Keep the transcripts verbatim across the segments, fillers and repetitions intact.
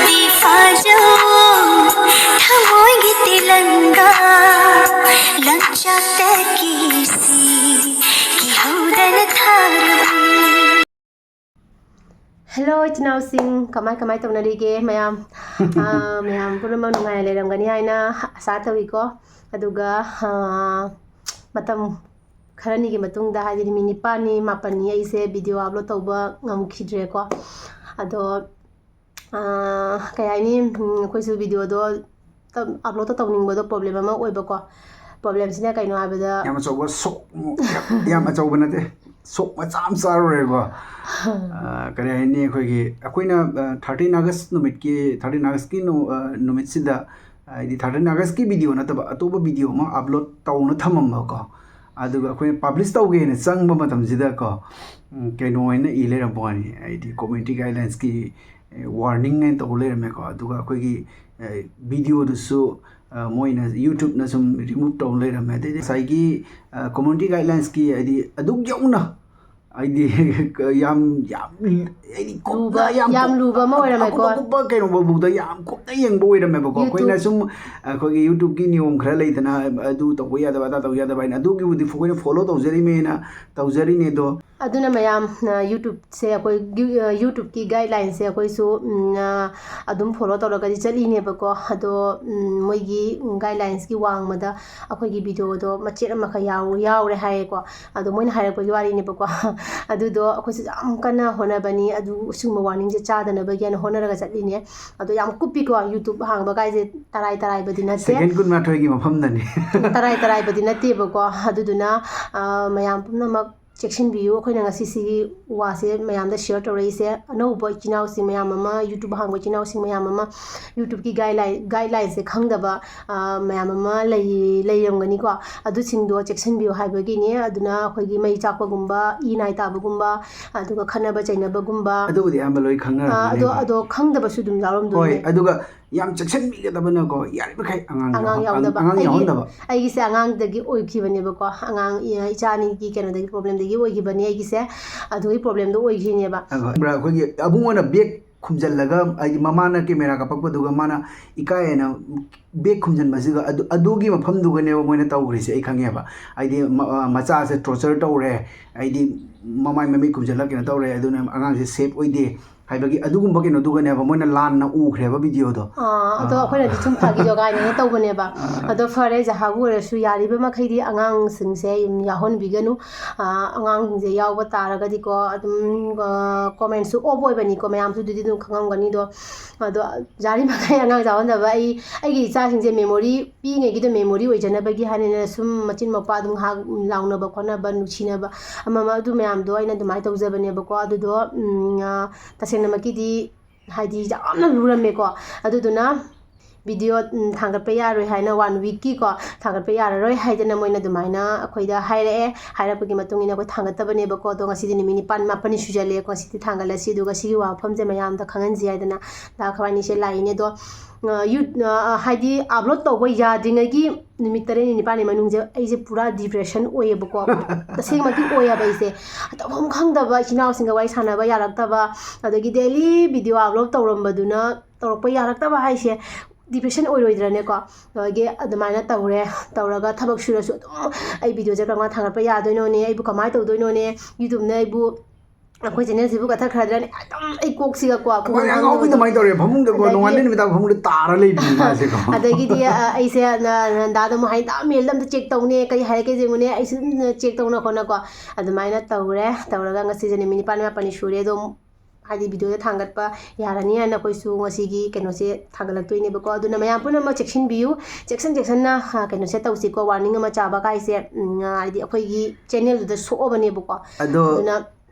ꯐꯥꯖꯧ ꯊꯃꯣꯏꯒꯤ ꯇꯤꯂꯪꯒꯥ ꯂꯝꯆꯠꯇꯒꯤ ꯁꯤ ꯀꯤꯍꯧꯗꯅ ꯊꯥꯔꯕ꯫ Hello ꯏꯆꯤꯟ ꯏꯅꯥꯎꯁꯤꯡ, ꯀꯃꯥꯏ ꯀꯃꯥꯏ ꯇꯧꯅꯔꯤꯒꯦ ꯃꯌꯥꯝ? ꯑꯥ, ꯃꯌꯥꯝ ꯄꯨꯝꯅꯃꯛ ꯅꯨꯡꯉꯥꯏꯅ ꯂꯩꯔꯝꯒꯅꯤ ꯍꯥꯏꯅ ꯑꯁꯥ ꯇꯧꯏꯀꯣ꯫ ꯑꯗꯨꯒ, ꯑꯥ, ꯃꯇꯝ ꯈꯔꯅꯤꯒꯤ ꯃꯇꯨꯡꯗ, ꯍꯥꯏꯗꯤ ꯅꯨꯃꯤꯠ ꯅꯤꯄꯥꯜꯅꯤ ꯃꯥꯄꯜꯅꯤ ꯑꯩꯁꯦ video upload ꯇꯧꯕ ꯉꯝꯈꯤꯗ꯭ꯔꯦꯀꯣ꯫ ꯑꯗꯣ, ꯑꯥ, ꯀꯩ ꯍꯥꯏꯅꯤ, ꯎꯝ, ꯑꯩꯈꯣꯏꯁꯨ videoꯗꯣ ꯇ-, uploadꯇꯣ ꯇꯧꯅꯤꯡꯕꯗꯣ problem ꯑꯃ ꯑꯣꯏꯕꯀꯣ꯫ Problemꯁꯤꯅ ꯀꯩꯅꯣ ꯍꯥꯏꯕꯗ, ꯌꯥꯝ ꯑꯆꯧꯕ ꯁꯣꯛ, ꯌꯥꯝ, ꯌꯥꯝ ꯑꯆꯧꯕ ꯅꯠꯇꯦ, ꯁꯣꯛ ꯃꯆꯥ ꯑꯃ ꯆꯥꯔꯨꯔꯦꯀꯣ꯫ ꯑꯥ, ꯀꯔꯤ ꯍꯥꯏꯅꯤ, ꯑꯩꯈꯣꯏꯒꯤ, ꯑꯩꯈꯣꯏꯅ, ꯑꯥ, thirteen August ꯅꯨꯃꯤꯠꯀꯤ, thirteen Augustꯀꯤ ꯅꯨ-, ꯑꯥ, ꯅꯨꯃꯤꯠꯁꯤꯗ, ꯍꯥꯏꯗꯤ thirteen Augustꯀꯤ video ꯅꯠꯇꯕ ꯑꯇꯣꯞꯄ video ꯑꯃ upload ꯇꯧꯅ ꯊꯝꯃꯝꯕꯀꯣ꯫ ꯑꯗꯨꯒ ꯑꯩꯈꯣꯏꯅ publish ꯇꯧꯒꯦꯅ ꯆꯪꯕ ꯃꯇꯝꯁꯤꯗꯀꯣ, ꯎꯝ, ꯀꯩꯅꯣ ꯑꯣꯏꯅ ꯏ ꯂꯩꯔꯝꯕ ꯋꯥꯅꯤ, ꯍꯥꯏꯗꯤ community guidelinesꯀꯤ, ꯑꯦ, warning ꯍꯥꯏꯅ ꯇꯧꯕ ꯂꯩꯔꯝꯃꯦꯀꯣ꯫ ꯑꯗꯨꯒ ꯑꯩꯈꯣꯏꯒꯤ, ꯑꯦ, videoꯗꯨꯁꯨ, ꯑ, ꯃꯣꯏꯅ YouTubeꯅ ꯁꯨꯝ remove ꯇꯧ ꯂꯩꯔꯝꯃꯦ꯫ ꯑꯗꯩꯗꯤ ꯉꯁꯥꯏꯒꯤ, ꯑ, community guidelinesꯀꯤ, ꯍꯥꯏꯗꯤ ꯑꯗꯨꯛ ꯌꯧꯅ, ꯍꯥꯏꯗꯤ ꯌꯥꯝ, ꯌꯥꯝ, ꯍꯥꯏꯗꯤ ꯀꯨꯞꯅ, ꯂꯨꯕ, ꯌꯥꯝ ꯌꯥꯝ ꯀꯨꯞ-, ꯂꯨꯕ ꯑꯃ ꯑꯣꯏꯔꯝꯃꯦꯀꯣ꯫ ꯑꯀꯨꯞ ꯑꯀꯨꯞꯄ ꯀꯩꯅꯣ ꯐꯥꯎꯕꯗ ꯌꯥꯝ ꯀꯨꯞꯅ ꯌꯦꯡꯕ ꯑꯣꯏꯔꯝꯃꯦꯕꯀꯣ꯫ ꯑꯩꯈꯣꯏꯅ YouTube ꯁꯨꯝ ꯑꯩꯈꯣꯏꯒꯤ YouTubeꯀꯤ ꯅꯤꯌꯣꯝ ꯈꯔ ꯂꯩꯗꯅ, ꯑꯗꯨ ꯇꯧꯕ ꯌꯥꯗꯕ, ꯑꯗꯥ ꯇꯧꯕ ꯌꯥꯗꯕ ꯍꯥꯏꯅ, ꯑꯗꯨꯒꯤꯕꯨꯗꯤ ꯑꯩꯈꯣꯏꯅ follow ꯇꯧꯖꯔꯤꯃꯦꯅ ꯇꯧꯖꯔꯤꯅꯦ꯫ ꯑꯗꯣ ꯑꯗꯨꯅ ꯃꯌꯥꯝ, ꯑ, YouTubeꯁꯦ ꯑꯩꯈꯣꯏ, ꯑ, YouTubeꯀꯤ guidelinesꯁꯦ ꯑꯩꯈꯣꯏꯁꯨ, ꯎꯝ, ꯑ, ꯑꯗꯨꯝ follow ꯇꯧꯔꯒꯗꯤ ꯆꯠꯂꯤꯅꯦꯕꯀꯣ꯫ ꯑꯗꯣ, ꯎꯝ, ꯃꯣꯏꯒꯤ guidelinesꯀꯤ ꯋꯥꯡꯃꯗ ꯑꯩꯈꯣꯏꯒꯤ videoꯗꯣ ꯃꯆꯦꯠ ꯑꯃꯈꯛ ꯌꯥꯎ-, ꯌꯥꯎꯔꯦ ꯍꯥꯏꯌꯦꯀꯣ꯫ ꯑꯗꯣ ꯃꯣꯏꯅ ꯍꯥꯏꯔꯛꯄꯒꯤ ꯋꯥꯔꯤꯅꯦꯕꯀꯣ꯫ ꯑꯗꯨꯗꯣ ꯑꯩꯈꯣꯏꯁꯨ ꯌꯥꯝ ꯀꯟꯅ ꯍꯣꯠꯅꯕꯅꯤ, ꯑꯗꯨ ꯁꯤꯒꯨꯝꯕ warningꯁꯦ ꯆꯥꯗꯅꯕꯒꯤ ꯍꯥꯏꯅ ꯍꯣꯠꯅꯔꯒ ꯆꯠꯂꯤꯅꯦ꯫ ꯑꯗꯣ ꯌꯥꯝ ꯀꯨꯞꯄꯤꯀꯣ, YouTube ꯍꯥꯡꯕ ꯀꯥꯏꯁꯦ ꯇꯔꯥꯏ ꯇꯔꯥꯏꯕꯗꯤ ꯅꯠꯇꯦ꯫ Second ꯀꯨꯟꯃꯥꯊꯣꯏꯒꯤ ꯃꯐꯝꯗꯅꯤ꯫ ꯇꯔꯥꯏ ꯇꯔꯥꯏꯕꯗꯤ ꯅꯠꯇꯦꯕꯀꯣ꯫ ꯑꯗꯨꯗꯨꯅ, ꯑ, ꯃꯌꯥꯝ ꯄꯨꯝꯅꯃꯛ ꯆꯦꯛꯁꯤꯟꯕꯤꯌꯨ꯫ ꯑꯩꯈꯣꯏꯅ ꯉꯁꯤ ꯁꯤꯒꯤ ꯋꯥꯁꯦ ꯃꯌꯥꯝꯗ share ꯇꯧꯔꯛꯏꯁꯦ, ꯑꯅꯧꯕ ꯏꯆꯤꯟ ꯏꯅꯥꯎꯁꯤꯡ ꯃꯌꯥꯝ ꯑꯃ, YouTube ꯍꯥꯡꯕ ꯏꯆꯤꯟ ꯏꯅꯥꯎꯁꯤꯡ ꯃꯌꯥꯝ ꯑꯃ YouTubeꯀꯤ guideline, guidelinesꯁꯦ ꯈꯪꯗꯕ, ꯑ, ꯃꯌꯥꯝ ꯑꯃ ꯂꯩ-, ꯂꯩꯔꯝꯒꯅꯤꯀꯣ꯫ ꯑꯗꯨꯁꯤꯡꯗꯣ ꯆꯦꯛꯁꯤꯟꯕꯤꯌꯨ ꯍꯥꯏꯕꯒꯤꯅꯤ꯫ ꯑꯗꯨꯅ ꯑꯩꯈꯣꯏꯒꯤ ꯃꯩ ꯆꯥꯛꯄꯒꯨꯝꯕ, ꯏ ꯅꯥꯏ ꯇꯥꯕꯒꯨꯝꯕ, ꯑꯗꯨꯒ ꯈꯠꯅꯕ ꯆꯩꯅꯕꯒꯨꯝꯕ, ꯑꯗꯨꯕꯨꯗꯤ ꯑꯌꯥꯝꯕ ꯂꯣꯏ ꯑ, ꯈꯪꯅꯔꯝꯒꯅꯤ꯫ ꯑꯗꯣ, ꯑꯗꯣ ꯈꯪꯗꯕꯁꯨ ꯑꯗꯨꯝ ꯌꯥꯎꯔꯝꯗꯣꯏꯅꯦ꯫ ꯍꯣꯏ, ꯑꯗꯨꯒ ꯌꯥꯝ ꯆꯦꯛꯁꯤꯟꯕꯤꯒꯗꯕꯅꯀꯣ, ꯌꯥꯔꯤꯃꯈꯩ ꯑꯉꯥꯡ ꯑꯉꯥꯡ ꯌꯥꯎꯍꯟ-, ꯌꯥꯎꯗꯕ꯫ ꯑꯉꯥꯡ ꯑꯩꯒꯤ, ꯌꯥꯎꯍꯟꯗꯕ꯫ ꯑꯩꯒꯤꯁꯦ ꯑꯉꯥꯡꯗꯒꯤ ꯑꯣꯏꯈꯤꯕꯅꯦꯕꯀꯣ꯫ ꯑꯉꯥꯡ, ꯏ-, ꯏꯆꯥ ꯑꯅꯤꯒꯤ ꯀꯩꯅꯣꯗꯒꯤ, problemꯗꯒꯤ ꯑꯣꯏꯈꯤꯕꯅꯦ ꯑꯩꯒꯤꯁꯦ꯫ ꯑꯗꯨꯒꯤ problemꯗꯣ ꯑꯣꯏꯈꯤꯅꯦꯕ꯫ ꯑꯗꯨꯒ ꯑꯩꯈꯣꯏꯒꯤ ꯑꯕꯨꯡꯉꯣꯅ bag ꯈꯨꯝꯖꯤꯜꯂꯒ, ꯍꯥꯏꯗꯤ ꯃꯃꯥꯅ ꯀꯦꯃꯦꯔꯥ ꯀꯥꯞꯄꯛꯄꯗꯨꯒ ꯃꯥꯅ ꯏꯀꯥꯏ ꯍꯥꯏꯅ ꯕꯦꯛ ꯈꯨꯝꯖꯤꯟꯕꯁꯤꯒ, ꯑꯗꯨ, ꯑꯗꯨꯒꯤ ꯃꯐꯝꯗꯨꯒꯅꯦꯕ ꯃꯣꯏꯅ ꯇꯧꯈ꯭ꯔꯤꯁꯦ꯫ ꯑꯩ ꯈꯪꯉꯦꯕ, ꯍꯥꯏꯗꯤ ꯃ-, ꯑ, ꯃꯆꯥꯁꯦ ꯇꯣꯔꯆꯔ ꯇꯧꯔꯦ, ꯍꯥꯏꯗꯤ ꯃꯃꯥꯏ ꯃꯃꯤꯠ ꯈꯨꯝꯖꯤꯜꯂꯒ ꯀꯩꯅꯣ ꯇꯧꯔꯦ, ꯑꯗꯨꯅ ꯑꯉꯥꯡꯁꯦ ꯁꯦꯐ ꯑꯣꯏꯗꯦ ꯍꯥꯏꯕꯒꯤ ꯑꯗꯨꯒꯨꯝꯕ ꯀꯩꯅꯣꯗꯨꯒꯅꯦꯕ ꯃꯣꯏꯅ ꯂꯥꯟꯅ ꯎꯈ꯭ꯔꯦꯕ ꯚꯤꯗꯤꯑꯣꯗꯣ꯫ ꯑꯥ, ꯑꯗꯣ ꯑꯥ꯫ ꯑꯩꯈꯣꯏꯅꯗꯤ ꯁꯨꯝ ꯐꯥꯒꯤ ꯖꯣꯒꯥꯏꯅꯦꯅ ꯇꯧꯕꯅꯦꯕ꯫ ꯑꯥ꯫ ꯑꯗꯣ ꯐꯔꯦ, ꯖꯍꯥꯕꯨ ꯑꯣꯏꯔꯁꯨ ꯌꯥꯔꯤꯕ ꯃꯈꯩꯗꯤ ꯑꯉꯥꯡꯁꯤꯡꯁꯦ ꯌꯥꯎꯍꯟꯕꯤꯒꯅꯨ꯫ ꯑꯥ, ꯑꯉꯥꯡꯁꯤꯡꯁꯦ ꯌꯥꯎꯕ ꯇꯥꯔꯒꯗꯤꯀꯣ, ꯑꯗꯨꯝ, ꯑꯥ, ꯀꯣꯃꯦꯟꯁꯨ ꯑꯣꯐ ꯑꯣꯏꯕꯅꯤꯀꯣ, ꯃꯌꯥꯝꯁꯨ ꯑꯗꯨꯗꯤ ꯑꯗꯨꯝ ꯈꯪꯉꯝꯒꯅꯤꯗꯣ꯫ ꯑꯗꯣ ꯌꯥꯔꯤꯃꯈꯩ ꯑꯉꯥꯡ ꯌꯥꯎꯍꯟꯗꯕ꯫ ꯑꯩ, ꯑꯩꯒꯤ ꯏꯆꯥꯁꯤꯡꯁꯦ ꯃꯦꯃꯣꯔꯤ ꯄꯤꯛꯏꯉꯩꯒꯤꯗꯣ ꯃꯦꯃꯣꯔꯤ ꯑꯣꯏꯖꯅꯕꯒꯤ ꯍꯥꯏꯅ ꯁꯨꯝ ꯃꯆꯤꯟ ꯃꯧꯄꯥ ꯑꯗꯨꯝ ꯉꯥꯏꯍꯥꯛ ꯂꯥꯎꯅꯕ ꯈꯣꯠꯅꯕ, ꯅꯨꯡꯁꯤꯅꯕ ꯑꯃ ꯑꯃ, ꯑꯗꯨ ꯃꯌꯥꯝꯗꯣ ꯑꯩꯅ ꯑꯗꯨꯃꯥꯏꯅ ꯇꯧꯖꯕꯅꯦꯕꯀꯣ꯫ ꯑꯗꯨꯗꯣ, ꯎꯝ, ꯑ, ꯇꯁꯦꯡꯅꯃꯛꯀꯤꯗꯤ ꯍꯥꯏꯗꯤ ꯌꯥꯝꯅ ꯂꯨꯔꯝꯃꯦꯀꯣ꯫ ꯑꯗꯨꯗꯨꯅ ꯚꯤꯗꯤꯑꯣ, ꯎꯝ, ꯊꯥꯡꯒꯠꯄ ꯌꯥꯔꯣꯏ ꯍꯥꯏꯅ ꯋꯥꯟ ꯋꯤꯛꯀꯤꯀꯣ, ꯊꯥꯡꯒꯠꯄ ꯌꯥꯔꯔꯣꯏ ꯍꯥꯏꯗꯅ ꯃꯣꯏꯅ ꯑꯗꯨꯃꯥꯏꯅ ꯑꯩꯈꯣꯏꯗ ꯍꯥꯏꯔꯛꯑꯦ꯫ ꯍꯥꯏꯔꯛꯄꯒꯤ ꯃꯇꯨꯡ ꯏꯟꯅ ꯑꯩꯈꯣꯏ ꯊꯥꯡꯒꯠꯇꯕꯅꯦꯕꯀꯣ꯫ ꯑꯗꯣ ꯉꯁꯤꯗꯤ ꯅꯨꯃꯤꯠ ꯅꯤꯄꯥꯟ ꯃꯥꯄꯟꯅꯤ ꯁꯨꯖꯜꯂꯛꯑꯦꯀꯣ꯫ ꯉꯁꯤꯗꯤ ꯊꯥꯡꯒꯠꯂꯁꯤ, ꯑꯗꯨꯒ ꯁꯤꯒꯤ ꯋꯥꯐꯝꯁꯦ ꯃꯌꯥꯝꯗ ꯈꯪꯍꯟꯁꯤ ꯍꯥꯏꯗꯅ ꯗꯥ ꯈ꯭ꯋꯥꯏꯅꯤꯁꯦ ꯂꯥꯛꯏꯅꯦ꯫ ꯑꯗꯣ, ꯑ, ꯌꯨ-, ꯑ, ꯍꯥꯏꯗꯤ ꯑꯞꯂꯣꯗ ꯇꯧꯕ ꯌꯥꯗ꯭ꯔꯤꯉꯩꯒꯤ ꯅꯨꯃꯤꯠ ꯇꯔꯦꯠꯅꯤ ꯅꯤꯄꯥꯜꯅꯤ ꯃꯅꯨꯡꯁꯦ ꯑꯩꯁꯦ ꯄꯨꯔꯥ ꯗꯤꯄ꯭ꯔꯦꯁꯟ ꯑꯣꯏꯌꯦꯕꯀꯣ꯫ ꯇꯁꯦꯡꯃꯛꯀꯤ ꯑꯣꯏꯌꯦꯕ ꯑꯩꯁꯦ꯫ ꯇꯧꯐꯝ ꯈꯪꯗꯕ, ꯏꯆꯤꯟ ꯏꯅꯥꯎꯁꯤꯡꯒ ꯋꯥꯔꯤ ꯁꯥꯟꯅꯕ ꯌꯥꯔꯛꯇꯕ, ꯑꯗꯒꯤ ꯗꯦꯂꯤ ꯚꯤꯗꯤꯑꯣ ꯑꯞꯂꯣꯗ ꯇꯧꯔꯝꯕꯗꯨꯅ ꯇꯧꯔꯛꯄ ꯌꯥꯔꯛꯇꯕ ꯍꯥꯏꯁꯦ ꯗꯤꯄ꯭ꯔꯦꯁꯟ ꯑꯣꯏꯔꯣꯏꯗ꯭ꯔꯅꯦꯀꯣ? ꯑꯗꯒꯤ ꯑꯗꯨꯃꯥꯏꯅ ꯇꯧꯔꯦ꯫ ꯇꯧꯔꯒ ꯊꯕꯛ ꯁꯨꯔꯁꯨ ꯑꯗꯨꯝ ꯑꯩ ꯚꯤꯗꯤꯑꯣꯁꯦ ꯀꯔꯝ ꯀꯥꯟꯗ ꯊꯥꯡꯒꯠꯄ ꯌꯥꯗꯣꯏꯅꯣꯅꯦ? ꯑꯩꯕꯨ ꯀꯃꯥꯏꯅ ꯇꯧꯗꯣꯏꯅꯣꯅꯦ? ꯌꯨꯇ꯭ꯌꯨꯕꯅ ꯑꯩꯕꯨ, ꯑꯩꯈꯣꯏ ꯆꯦꯅꯦꯜꯁꯤꯕꯨ ꯀꯛꯊꯠꯈ꯭ꯔꯗ꯭ꯔꯅꯦ? ꯑꯗꯨꯝ ꯑꯩ ꯀꯣꯛꯁꯤꯒꯀꯣ, ꯑꯩꯈꯣꯏ ꯄꯨꯡꯍꯥꯡ ꯑꯉꯥꯎꯕꯤ ꯍꯥꯡꯕ ꯑꯗꯨꯃꯥꯏꯅ ꯇꯧꯔꯦ, ꯐꯃꯨꯡꯗꯀꯣ, ꯑꯗꯒꯤ ꯅꯣꯡꯉꯥꯟꯕ ꯅꯨꯃꯤꯠ ꯇꯥꯕ ꯐꯃꯨꯡꯗ ꯇꯥꯔ ꯂꯩꯕꯤꯅꯤ ꯃꯥꯁꯦꯀꯣ꯫ ꯑꯗꯒꯤꯗꯤ, ꯑ, ꯑꯩꯁꯦ ꯅ-, ꯅꯟꯗꯥꯗ ꯑꯃꯨꯛ ꯍꯥꯏ, "ꯅꯟꯗꯥ, ꯃꯦꯜꯗ ꯑꯝꯇ ꯆꯦꯛ ꯇꯧꯅꯦ, ꯀꯔꯤ ꯍꯥꯏꯔꯛꯀꯦ ꯌꯦꯡꯉꯨꯅꯦ", ꯑꯩꯁꯨ ꯑꯗꯨꯝ ꯆꯦꯛ ꯇꯧꯅ ꯈꯣꯠꯅꯀꯣ꯫ ꯑꯗꯨꯃꯥꯏꯅ ꯇꯧꯔꯦ꯫ ꯇꯧꯔꯒ ꯉꯁꯤꯁꯦ ꯅꯨꯃꯤꯠ ꯅꯤꯄꯥꯜ ꯃꯥꯄꯜꯅꯤ ꯁꯨꯔꯦ꯫ ꯑꯗꯣ ꯍꯥꯏꯗꯤ ꯚꯤꯗꯤꯑꯣꯁꯦ ꯊꯥꯡꯒꯠꯄ ꯌꯥꯔꯅꯤ ꯍꯥꯏꯅ ꯑꯩꯈꯣꯏꯁꯨ ꯉꯁꯤꯒꯤ ꯀꯩꯅꯣꯁꯦ ꯊꯥꯡꯒꯠꯂꯛꯇꯣꯏꯅꯦꯕꯀꯣ꯫ ꯑꯗꯨꯅ ꯃꯌꯥꯝ ꯄꯨꯝꯅꯃꯛ ꯆꯦꯛꯁꯤꯟꯕꯤꯌꯨ, ꯆꯦꯛꯁꯤꯟ ꯆꯦꯛꯁꯤꯟꯅ, ꯑ, ꯀꯩꯅꯣꯁꯦ ꯇꯧꯁꯤꯀꯣ꯫ ꯋꯥꯔꯅꯤꯡ ꯑꯃ ꯆꯥꯕ ꯀꯥꯏꯁꯦ, ꯎꯝ, ꯑ, ꯍꯥꯏꯗꯤ ꯑꯩꯈꯣꯏꯒꯤ ꯆꯦꯅꯦꯜꯗꯨꯗ ꯁꯣꯛꯑꯕꯅꯦꯕꯀꯣ꯫ ꯑꯗꯣ ꯑꯗꯨꯅ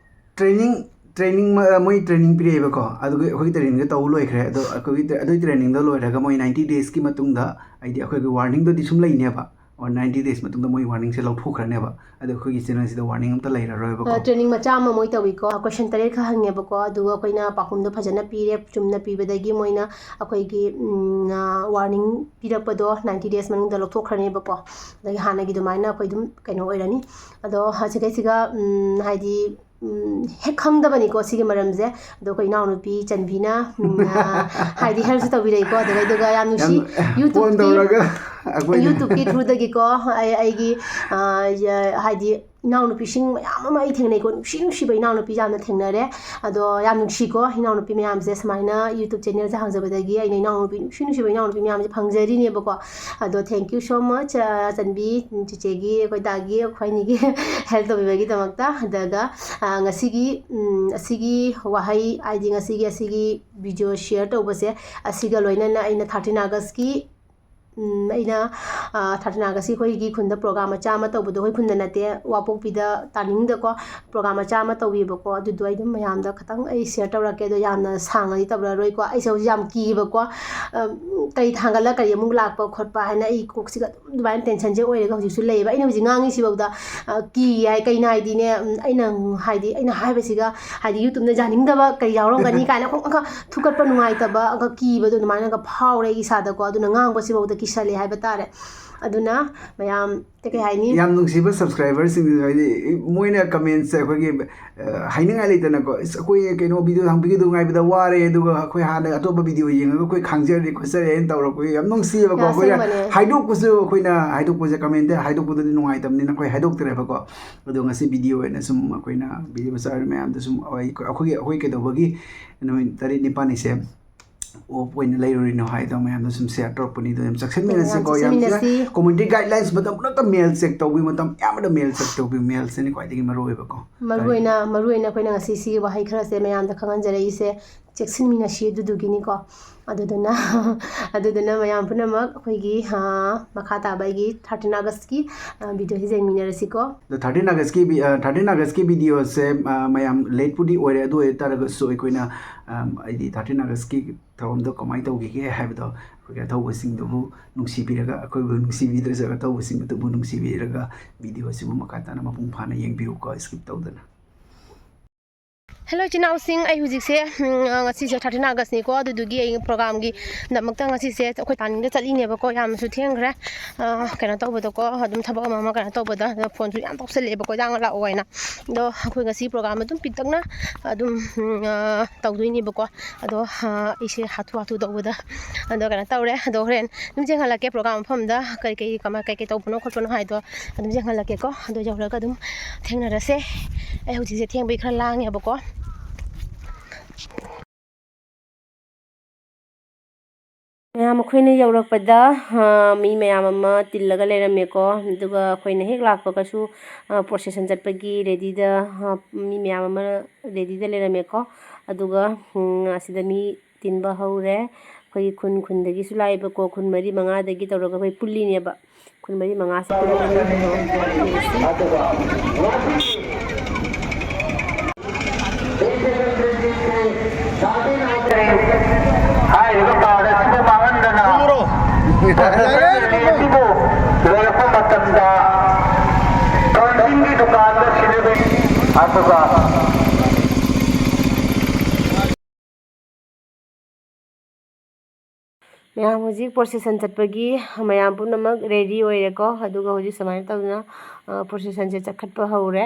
ꯇ꯭ꯔꯦꯅꯤꯡ, ꯇ꯭ꯔꯦꯅꯤꯡ ꯃ-, ꯃꯣꯏ ꯇ꯭ꯔꯦꯅꯤꯡ ꯄꯤꯔꯛꯑꯦꯕꯀꯣ꯫ ꯑꯗꯨꯒ ꯑꯩꯈꯣꯏꯒꯤ ꯇ꯭ꯔꯦꯅꯤꯡꯗꯣ ꯇꯧ ꯂꯣꯏꯈ꯭ꯔꯦ꯫ ꯑꯗꯣ ꯑꯩꯈꯣꯏꯒꯤ ꯇ꯭ꯔꯦ-, ꯑꯗꯨꯒꯤ ꯇ꯭ꯔꯦꯅꯤꯡꯗꯣ ꯂꯣꯏꯔꯒ ꯃꯣꯏ ꯅꯥꯏꯟꯇꯤ ꯗꯦꯖꯀꯤ ꯃꯇꯨꯡꯗ, ꯍꯥꯏꯗꯤ ꯑꯩꯈꯣꯏꯒꯤ ꯋꯥꯔꯅꯤꯡꯗꯨꯗꯤ ꯁꯨꯝ ꯂꯩꯅꯦꯕ꯫ ꯑꯣ, ꯅꯥꯏꯟꯇꯤ ꯗꯦꯖ ꯃꯇꯨꯡꯗ ꯃꯣꯏ ꯋꯥꯔꯅꯤꯡꯁꯦ ꯂꯧꯊꯣꯛꯈ꯭ꯔꯅꯦꯕ꯫ ꯑꯗꯣ ꯑꯩꯈꯣꯏꯒꯤ ꯆꯦꯅꯦꯜꯁꯤꯗ ꯋꯥꯔꯅꯤꯡ ꯑꯝꯇ ꯂꯩꯔꯔꯣꯏꯕꯀꯣ꯫ ꯑ, ꯇ꯭ꯔꯦꯅꯤꯡ ꯃꯆꯥ ꯑꯃ ꯃꯣꯏ ꯇꯧꯏꯀꯣ꯫ ꯀꯣꯏꯁꯟ ꯇꯔꯦꯠ ꯈꯛ ꯍꯪꯉꯦꯕꯀꯣ꯫ ꯑꯗꯨꯒ ꯑꯩꯈꯣꯏꯅ ꯄꯥꯎꯈꯨꯝꯗꯣ ꯐꯖꯅ ꯄꯤꯔꯦ꯫ ꯆꯨꯝꯅ ꯄꯤꯕꯗꯒꯤ ꯃꯣꯏꯅ ꯑꯩꯈꯣꯏꯒꯤ, ꯎꯝ, ꯑ, ꯋꯥꯔꯅꯤꯡ ꯄꯤꯔꯛꯄꯗꯣ ꯅꯥꯏꯟꯇꯤ ꯗꯦꯖ ꯃꯅꯨꯡꯗ ꯂꯧꯊꯣꯛꯈ꯭ꯔꯅꯦꯕꯀꯣ꯫ ꯑꯗꯒꯤ ꯍꯥꯟꯅꯒꯤ ꯑꯗꯨꯃꯥꯏꯅ ꯑꯩꯈꯣꯏ ꯑꯗꯨꯝ ꯀꯩꯅꯣ ꯑꯣꯏꯔꯅꯤ꯫ ꯑꯗꯣ ꯍꯧꯖꯤꯛꯀꯤꯁꯤꯒ, ꯎꯝ, ꯍꯥꯏꯗꯤ ꯎꯝ, ꯍꯦꯛ ꯈꯪꯗꯕꯅꯤꯀꯣ ꯁꯤꯒꯤ ꯃꯔꯝꯁꯦ꯫ ꯑꯗꯣ ꯑꯩꯈꯣꯏ ꯏꯅꯥꯎꯅꯨꯄꯤ ꯆꯟꯕꯤꯅ, ꯎꯝ, ꯑ, ꯍꯥꯏꯗꯤ helpꯁꯨ ꯇꯧꯕꯤꯔꯛꯏꯀꯣ꯫ ꯑꯗꯨꯒ, ꯑꯗꯨꯒ ꯌꯥꯝ ꯅꯨꯡꯁꯤ, ꯌꯥꯝ phone YouTubeꯀꯤ, ꯇꯧꯔꯒ ꯑꯩꯈꯣꯏꯅ YouTubeꯀꯤ throughꯗꯒꯤꯀꯣ, ꯑꯩ, ꯑꯩꯒꯤ, ꯑ, ꯌ-, ꯍꯥꯏꯗꯤ ꯏꯅꯥꯎꯅꯨꯄꯤꯁꯤꯡ ꯃꯌꯥꯝ ꯑꯃ ꯑꯩ ꯊꯦꯡꯅꯩꯀꯣ, ꯅꯨꯡꯁꯤ ꯅꯨꯡꯁꯤꯕ ꯏꯅꯥꯎꯅꯨꯄꯤ ꯌꯥꯝꯅ ꯊꯦꯡꯅꯔꯦ꯫ ꯑꯗꯣ ꯌꯥꯝ ꯅꯨꯡꯁꯤꯀꯣ ꯏꯅꯥꯎꯅꯨꯄꯤ ꯃꯌꯥꯝꯁꯦ, ꯁꯨꯃꯥꯏꯅ YouTube channelꯁꯦ ꯍꯥꯡꯖꯕꯗꯒꯤ ꯑꯩꯅ ꯏꯅꯥꯎꯅꯨꯄꯤ, ꯅꯨꯡꯁꯤ ꯅꯨꯡꯁꯤꯕ ꯏꯅꯥꯎꯅꯨꯄꯤ ꯃꯌꯥꯝꯁꯦ ꯐꯪꯖꯔꯤꯅꯦꯕꯀꯣ꯫ ꯑꯗꯣ thank you so much, ꯑ, ꯆꯟꯕꯤ, ꯆꯤꯆꯦꯒꯤ, ꯑꯩꯈꯣꯏ ꯗꯥꯒꯤ, ꯑꯩꯈꯣꯏ ꯑꯅꯤꯒꯤ help ꯇꯧꯕꯤꯕꯒꯤꯗꯃꯛꯇ꯫ ꯑꯗꯨꯒ, ꯑ, ꯉꯁꯤꯒꯤ, ꯎꯝ, ꯑꯁꯤꯒꯤ ꯋꯥꯍꯩ, ꯍꯥꯏꯗꯤ ꯉꯁꯤꯒꯤ ꯑꯁꯤꯒꯤ video share ꯇꯧꯕꯁꯦ, ꯑꯁꯤꯒ ꯂꯣꯏꯅꯅ ꯑꯩꯅ thirteen Augustꯀꯤ, ꯎꯝ, ꯑꯩꯅ, ꯑ, thirteen Augustꯀꯤ ꯑꯩꯈꯣꯏꯒꯤ ꯈꯨꯟꯗ program ꯃꯆꯥ ꯑꯃ ꯇꯧꯕꯗꯣ, ꯑꯩꯈꯣꯏ ꯈꯨꯟꯗ ꯅꯠꯇꯦ, ꯋꯥꯄꯣꯛꯄꯤꯗ ꯇꯥꯅꯤꯡꯗꯀꯣ, program ꯃꯆꯥ ꯑꯃ ꯇꯧꯕꯤꯕꯀꯣ꯫ ꯑꯗꯨꯗꯣ ꯑꯩ ꯑꯗꯨꯝ ꯃꯌꯥꯝꯗ ꯈꯤꯇꯪ ꯑꯩ share ꯇꯧꯔꯛꯀꯦ꯫ ꯑꯗꯣ ꯌꯥꯝꯅ ꯁꯥꯡꯅꯗꯤ ꯇꯧꯔꯛꯑꯔꯣꯏꯀꯣ, ꯑꯩꯁꯦ ꯍꯧꯖꯤꯛ ꯌꯥꯝ ꯀꯤꯕꯀꯣ꯫ ꯑ, ꯀꯔꯤ ꯊꯥꯡꯒꯠꯂ ꯀꯔꯤ ꯑꯃꯨꯛ ꯂꯥꯛꯄ ꯈꯣꯠꯄ ꯍꯥꯏꯅ ꯑꯩ ꯀꯣꯛꯁꯤꯒ ꯑꯗꯨꯝ ꯑꯗꯨꯃꯥꯏꯅ tensionꯁꯦ ꯑꯣꯏꯔꯒ ꯍꯧꯖꯤꯛꯁꯨ ꯂꯩꯌꯦꯕ꯫ ꯑꯩꯅ ꯍꯧꯖꯤꯛ ꯉꯥꯡꯉꯤꯁꯤꯐꯧꯗ, ꯑ, ꯀꯤ ꯍꯥꯏ, ꯀꯩꯅꯣ ꯍꯥꯏꯗꯤꯅꯦ, ꯎꯝ, ꯑꯩꯅ ꯍꯥꯏꯗꯤ ꯑꯩꯅ ꯍꯥꯏꯕꯁꯤꯒ ꯍꯥꯏꯗꯤ YouTubeꯅ ꯌꯥꯅꯤꯡꯗꯕ ꯀꯩ ꯌꯥꯎꯔꯝꯒꯅꯤ ꯀꯥꯏꯅ ꯑꯃꯨꯛꯀ ꯊꯨꯀꯠꯄ ꯅꯨꯡꯉꯥꯏꯇꯕ, ꯑꯃꯨꯛꯀ ꯀꯤꯕꯗꯣ ꯑꯗꯨꯃꯥꯏꯅꯒ ꯐꯥꯎꯔꯦ ꯑꯩ ꯏꯁꯥꯗꯀꯣ꯫ ꯑꯗꯨꯅ ꯉꯥꯡꯕꯁꯤꯐꯧꯗ ꯀꯤꯁꯜꯂꯦ ꯍꯥꯏꯕ ꯇꯥꯔꯦ꯫ ꯑꯗꯨꯅ ꯃꯌꯥꯝ ꯀꯩ ꯍꯥꯏꯅꯤ? ꯌꯥꯝ ꯅꯨꯡꯁꯤꯕ subscriberꯁꯤꯡ, ꯍꯥꯏꯗꯤ ꯃꯣꯏꯅ commentꯁꯦ ꯑꯩꯈꯣꯏꯒꯤ, ꯑ, ꯍꯥꯏꯅꯤꯡꯉꯥꯏ ꯂꯩꯇꯅꯀꯣ, "ꯑꯁ, ꯑꯩꯈꯣꯏ ꯀꯩꯅꯣ video ꯊꯝꯕꯤꯒꯗꯧ ꯉꯥꯏꯕꯗ ꯋꯥꯔꯦ, ꯑꯗꯨꯒ ꯑꯩꯈꯣꯏ ꯍꯥꯟꯅ ꯑꯇꯣꯞꯄ video ꯌꯦꯡꯉꯒ ꯑꯩꯈꯣꯏ ꯈꯥꯡꯖꯔꯦ ꯈꯣꯠꯆꯔꯦ" ꯍꯥꯏꯅ ꯇꯧꯔꯛꯄ ꯌꯥꯝ ꯅꯨꯡꯁꯤꯌꯦꯕꯀꯣ꯫ ꯑꯩꯈꯣꯏꯅ ꯑꯁꯦꯡꯕꯅꯦ꯫ ꯍꯥꯏꯗꯣꯛꯄꯁꯨ, ꯑꯩꯈꯣꯏꯅ ꯍꯥꯏꯗꯣꯛꯄꯁꯦ commentꯇ ꯍꯥꯏꯗꯣꯛꯄꯗꯨꯗꯤ ꯅꯨꯡꯉꯥꯏꯇꯕꯅꯤꯅ ꯑꯩꯈꯣꯏ ꯍꯥꯏꯗꯣꯛꯇ꯭ꯔꯦꯕꯀꯣ꯫ ꯑꯗꯣ ꯉꯁꯤ video ꯑꯣꯏꯅ ꯁꯨꯝ ꯑꯩꯈꯣꯏꯅ video subscriber ꯃꯌꯥꯝꯗ ꯁꯨꯝ ꯑꯩꯈꯣꯏ, ꯑꯩꯈꯣꯏꯒꯤ, ꯑꯩꯈꯣꯏ ꯀꯩꯗꯧꯕꯒꯤ ꯅꯨꯃꯤꯠ ꯇꯔꯦꯠ ꯅꯤꯄꯥꯜꯅꯤꯁꯦ off ꯑꯣꯏꯅ ꯂꯩꯔꯨꯔꯤꯅꯣ ꯍꯥꯏꯗꯣ ꯃꯌꯥꯝꯗ ꯁꯨꯝ share ꯇꯧꯔꯛꯄꯅꯤ꯫ ꯑꯗꯣ ꯌꯥꯝ ꯆꯦꯛꯁꯤꯟꯃꯤꯟꯅꯁꯤꯀꯣ, ꯌꯥꯝ ꯌꯥꯝ ꯆꯦꯛꯁꯤꯟꯃꯤꯟꯅꯁꯤ꯫ Community guidelines ꯃꯇꯝ ꯈꯨꯗꯛꯇ mail check ꯇꯧꯕꯤꯌꯨ, ꯃꯇꯝ ꯑꯌꯥꯝꯕꯗ mail check ꯇꯧꯕꯤꯌꯨ, mailꯁꯤꯅ ꯈ꯭ꯋꯥꯏꯗꯒꯤ ꯃꯔꯨ ꯑꯣꯏꯕꯀꯣ꯫ ꯃꯔꯨꯑꯣꯏꯅ, ꯃꯔꯨꯑꯣꯏꯅ ꯑꯩꯈꯣꯏꯅ ꯉꯁꯤ ꯁꯤꯒꯤ ꯋꯥꯍꯩ ꯈꯔꯁꯦ ꯃꯌꯥꯝꯗ ꯈꯪꯍꯟꯖꯔꯛꯏꯁꯦ, ꯆꯦꯛꯁꯤꯟꯃꯤꯟꯅꯁꯤ ꯑꯗꯨꯗꯨꯒꯤꯅꯤꯀꯣ꯫ ꯑꯗꯨꯗꯨꯅ, ꯑꯗꯨꯗꯨꯅ ꯃꯌꯥꯝ ꯄꯨꯝꯅꯃꯛ ꯑꯩꯈꯣꯏꯒꯤ, ꯑ, ꯃꯈꯥ ꯇꯥꯕ ꯑꯩꯒꯤ thirteen Augustꯀꯤ, ꯑ, videoꯁꯤ ꯌꯦꯡꯃꯤꯟꯅꯔꯁꯤꯀꯣ꯫ ꯑꯗꯣ thirteen Augustꯀꯤ vi-, ꯑ, thirteen Augustꯀꯤ videoꯁꯦ, ꯑ, ꯃꯌꯥꯝ lateꯄꯨꯗꯤ ꯑꯣꯏꯔꯦ, ꯑꯗꯨ ꯑꯣꯏ ꯇꯥꯔꯒꯁꯨ ꯑꯩꯈꯣꯏꯅ, ꯑꯝ, ꯍꯥꯏꯗꯤ thirteen Augustꯀꯤ ꯊꯧꯔꯝꯗꯣ ꯀꯃꯥꯏꯅ ꯇꯧꯈꯤꯒꯦ ꯍꯥꯏꯕꯗꯣ ꯑꯩꯈꯣꯏꯒꯤ ꯑꯊꯧꯕꯁꯤꯡꯗꯨꯕꯨ ꯅꯨꯡꯁꯤꯕꯤꯔꯒ, ꯑꯩꯈꯣꯏꯕꯨ ꯅꯨꯡꯁꯤꯕꯤꯗ꯭ꯔꯁꯨ ꯑꯊꯧꯕꯁꯤꯡꯗꯨꯕꯨ ꯅꯨꯡꯁꯤꯕꯤꯔꯒ videoꯁꯤꯕꯨ ꯃꯈꯥ ꯇꯥꯅ ꯃꯄꯨꯡ ꯐꯥꯅ ꯌꯦꯡꯕꯤꯌꯨꯀꯣ, skip ꯇꯧꯗꯅ꯫ ꯍꯦꯜꯂꯣ ꯏꯆꯤꯟ ꯏꯅꯥꯎꯁꯤꯡ, ꯑꯩ ꯍꯧꯖꯤꯛꯁꯦ, ꯎꯝ, ꯉꯁꯤꯁꯦ thirteen Augustꯅꯤꯀꯣ, ꯑꯗꯨꯗꯨꯒꯤ ꯑꯩ programꯒꯤꯗꯃꯛꯇ ꯉꯁꯤꯁꯦ ꯑꯩꯈꯣꯏ ꯇꯥꯅꯤꯡꯗ ꯆꯠꯂꯤꯅꯦꯕꯀꯣ, ꯌꯥꯝꯅꯁꯨ ꯊꯦꯡꯈ꯭ꯔꯦ꯫ ꯑ, ꯀꯩꯅꯣ ꯇꯧꯕꯗꯀꯣ, ꯑꯗꯨꯝ ꯊꯕꯛ ꯑꯃ ꯑꯃ ꯀꯩꯅꯣ ꯇꯧꯕꯗ, ꯑꯗꯣ phoneꯁꯨ ꯌꯥꯝ ꯇꯧꯁꯜꯂꯛꯑꯦꯕꯀꯣ, ꯏꯔꯥꯡ ꯂꯥꯛꯑꯣ ꯍꯥꯏꯅ꯫ ꯑꯗꯣ ꯑꯩꯈꯣꯏ ꯉꯁꯤ program ꯑꯗꯨꯝ ꯄꯤꯛꯇꯛꯅ ꯑꯗꯨꯝ, ꯎꯝ, ꯑ, ꯇꯧꯗꯣꯏꯅꯦꯕꯀꯣ꯫ ꯑꯗꯣ, ꯑ, ꯑꯩꯁꯦ ꯍꯥꯊꯨ ꯍꯥꯊꯨ ꯇꯧꯕꯗ, ꯑꯗꯣ ꯀꯩꯅꯣ ꯇꯧꯔꯦ꯫ ꯑꯗꯣ ꯍꯣꯔꯦꯟ ꯑꯗꯨꯝ ꯌꯦꯡꯍꯜꯂꯛꯀꯦ, program ꯃꯐꯝꯗ ꯀꯔꯤ ꯀꯔꯤ ꯀꯃꯥꯏ-, ꯀꯩ ꯀꯩ ꯇꯧꯕꯅꯣ ꯈꯣꯠꯄꯅꯣ ꯍꯥꯏꯗꯣ ꯑꯗꯨꯝ ꯌꯦꯡꯍꯜꯂꯛꯀꯦꯀꯣ꯫ ꯑꯗꯣ ꯌꯧꯔꯒ ꯑꯗꯨꯝ ꯊꯦꯡꯅꯔꯁꯦ꯫ ꯑꯩ ꯍꯧꯖꯤꯛꯁꯦ ꯊꯦꯡꯕꯒꯤ ꯈꯔ ꯂꯥꯡꯉꯦꯕꯀꯣ꯫ ꯃꯌꯥꯝ ꯑꯩꯈꯣꯏꯅ ꯌꯧꯔꯛꯄꯗ, ꯑ, ꯃꯤ ꯃꯌꯥꯝ ꯑꯃ ꯇꯤꯜꯂꯒ ꯂꯩꯔꯝꯃꯦꯀꯣ꯫ ꯑꯗꯨꯒ ꯑꯩꯈꯣꯏꯅ ꯍꯦꯛ ꯂꯥꯛꯄꯒꯁꯨ, ꯑ, procession ꯆꯠꯄꯒꯤ readyꯗ, ꯑ, ꯃꯤ ꯃꯌꯥꯝ ꯑꯃ readyꯗ ꯂꯩꯔꯝꯃꯦꯀꯣ꯫ ꯑꯗꯨꯒ, ꯎꯝ, ꯑꯁꯤꯗ ꯃꯤ ꯇꯤꯟꯕ ꯍꯧꯔꯦ꯫ ꯑꯩꯈꯣꯏꯒꯤ ꯈꯨꯟ ꯈꯨꯟꯗꯒꯤꯁꯨ ꯂꯥꯛꯑꯦꯕꯀꯣ, ꯈꯨꯟ ꯃꯔꯤ ꯃꯉꯥꯗꯒꯤ ꯇꯧꯔꯒ ꯑꯩꯈꯣꯏ ꯄꯨꯜꯂꯤꯅꯦꯕ꯫ ꯈꯨꯟ ꯃꯔꯤ ꯃꯉꯥꯁꯦ ꯄꯨꯜꯂꯒ ꯌꯦꯡꯁꯤ꯫ ꯍꯥꯏꯔꯤꯕ card ꯑꯁꯤꯕꯨ ꯃꯥꯡꯍꯟꯗꯅ ꯑꯁꯤꯕꯨ ꯂꯣꯏꯔꯛꯄ ꯃꯇꯝꯗ ꯀꯥꯎꯟꯇꯤꯡꯒꯤ ꯗꯨꯀꯥꯟꯗ ꯁꯤꯟꯅꯕ ꯑꯗꯨꯒ ꯃꯌꯥꯝ ꯍꯧꯖꯤꯛ procession ꯆꯠꯄꯒꯤ ꯃꯌꯥꯝ ꯄꯨꯝꯅꯃꯛ ready ꯑꯣꯏꯔꯦꯀꯣ꯫ ꯑꯗꯨꯒ ꯍꯧꯖꯤꯛ ꯁꯨꯃꯥꯏꯅ ꯇꯧꯗꯅ, ꯑ, processionꯁꯦ ꯆꯠꯈꯠꯄ ꯍꯧꯔꯦ꯫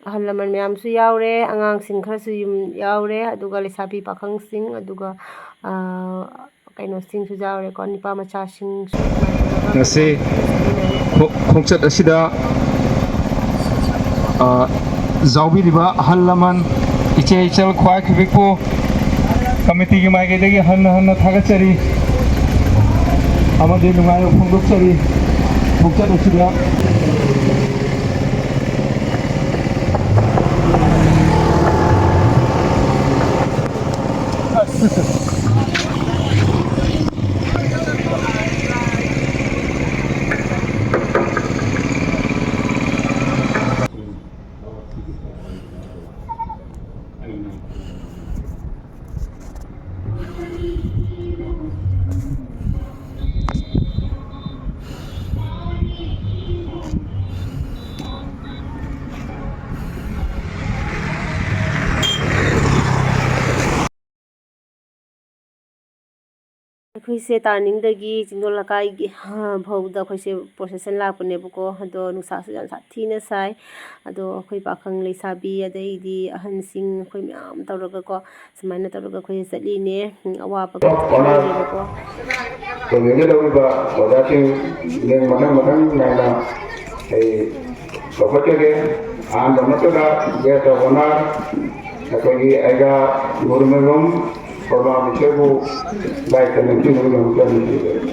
ꯑꯍꯜ ꯂꯃꯟ ꯃꯌꯥꯝꯁꯨ ꯌꯥꯎꯔꯦ, ꯑꯉꯥꯡꯁꯤꯡ ꯈꯔꯁꯨ ꯌꯨꯝ ꯌꯥꯎꯔꯦ, ꯑꯗꯨꯒ ꯂꯩꯁꯥꯕꯤ ꯄꯥꯈꯪꯁꯤꯡ, ꯑꯗꯨꯒ, ꯑ, ꯀꯩꯅꯣꯁꯤꯡꯁꯨ ꯌꯥꯎꯔꯦꯀꯣ, ꯅꯨꯄꯥ ꯃꯆꯥꯁꯤꯡꯁꯨ꯫ ꯉꯁꯤ ꯈꯣ-, ꯈꯣꯡꯆꯠ ꯑꯁꯤꯗ, ꯑ, ꯌꯥꯎꯕꯤꯔꯤꯕ ꯑꯍꯜ ꯂꯃꯟ, ꯏꯆꯦ ꯏꯆꯜ ꯈ꯭ꯋꯥꯏ ꯈꯤꯕꯤꯛꯄꯨ committeeꯒꯤ ꯃꯥꯏꯀꯩꯗꯒꯤ ꯍꯟꯅ ꯍꯟꯅ ꯊꯥꯒꯠꯆꯔꯤ ꯑꯃꯗꯤ ꯅꯨꯡꯉꯥꯏꯕ ꯐꯣꯡꯗꯣꯛꯆꯔꯤ꯫ ꯈꯣꯡꯆꯠ ꯑꯁꯤꯗ ꯑꯩꯈꯣꯏꯁꯦ ꯇꯥꯅꯤꯡꯗꯒꯤ ꯆꯤꯡꯗꯣꯜ ꯂꯩꯀꯥꯏꯒꯤ ꯐꯥꯎꯗ ꯑꯩꯈꯣꯏꯁꯦ ꯄ꯭ꯔꯣꯁꯦꯁꯟ ꯂꯥꯛꯄꯅꯦꯕꯀꯣ꯫ ꯑꯗꯣ ꯅꯨꯡꯁꯥꯁꯨ ꯌꯥꯝ ꯁꯥꯊꯤꯅ ꯁꯥꯏ꯫ ꯑꯗꯣ ꯑꯩꯈꯣꯏ ꯄꯥꯈꯪ ꯂꯩꯁꯥꯕꯤ, ꯑꯗꯩꯗꯤ ꯑꯍꯟꯁꯤꯡ, ꯑꯩꯈꯣꯏ ꯃꯌꯥꯝ ꯇꯧꯔꯒꯀꯣ, ꯁꯨꯃꯥꯏꯅ ꯇꯧꯔꯒ ꯑꯩꯈꯣꯏꯁꯦ ꯆꯠꯂꯤꯅꯦ꯫ ꯎꯝ, ꯑꯋꯥꯕ ꯀꯌꯥ ꯊꯦꯡꯅꯔꯤꯕꯀꯣ꯫ ꯇꯧꯕꯤꯒꯗꯧꯔꯤꯕ ꯑꯣꯖꯥꯁꯤꯡ ꯃꯤꯡ ꯃꯊꯪ ꯃꯊꯪ ꯅꯥꯏꯅ ꯑꯩ ꯂꯧꯈꯠꯆꯒꯦ꯫ ꯑꯍꯥꯟꯕ ꯑꯃꯠꯇꯗ guest of honour ꯑꯩꯈꯣꯏꯒꯤ ꯑꯩꯒꯥ ꯒꯨꯔꯨꯃꯌꯨꯝ ꯄ꯭ꯔꯃꯥꯟ ꯏꯁꯩꯕꯨ ꯂꯥꯏ ꯀꯟꯅ ꯄꯤꯅꯕꯒꯤꯗꯃꯛꯇ ꯅꯤꯡꯁꯤꯡꯖꯔꯤ꯫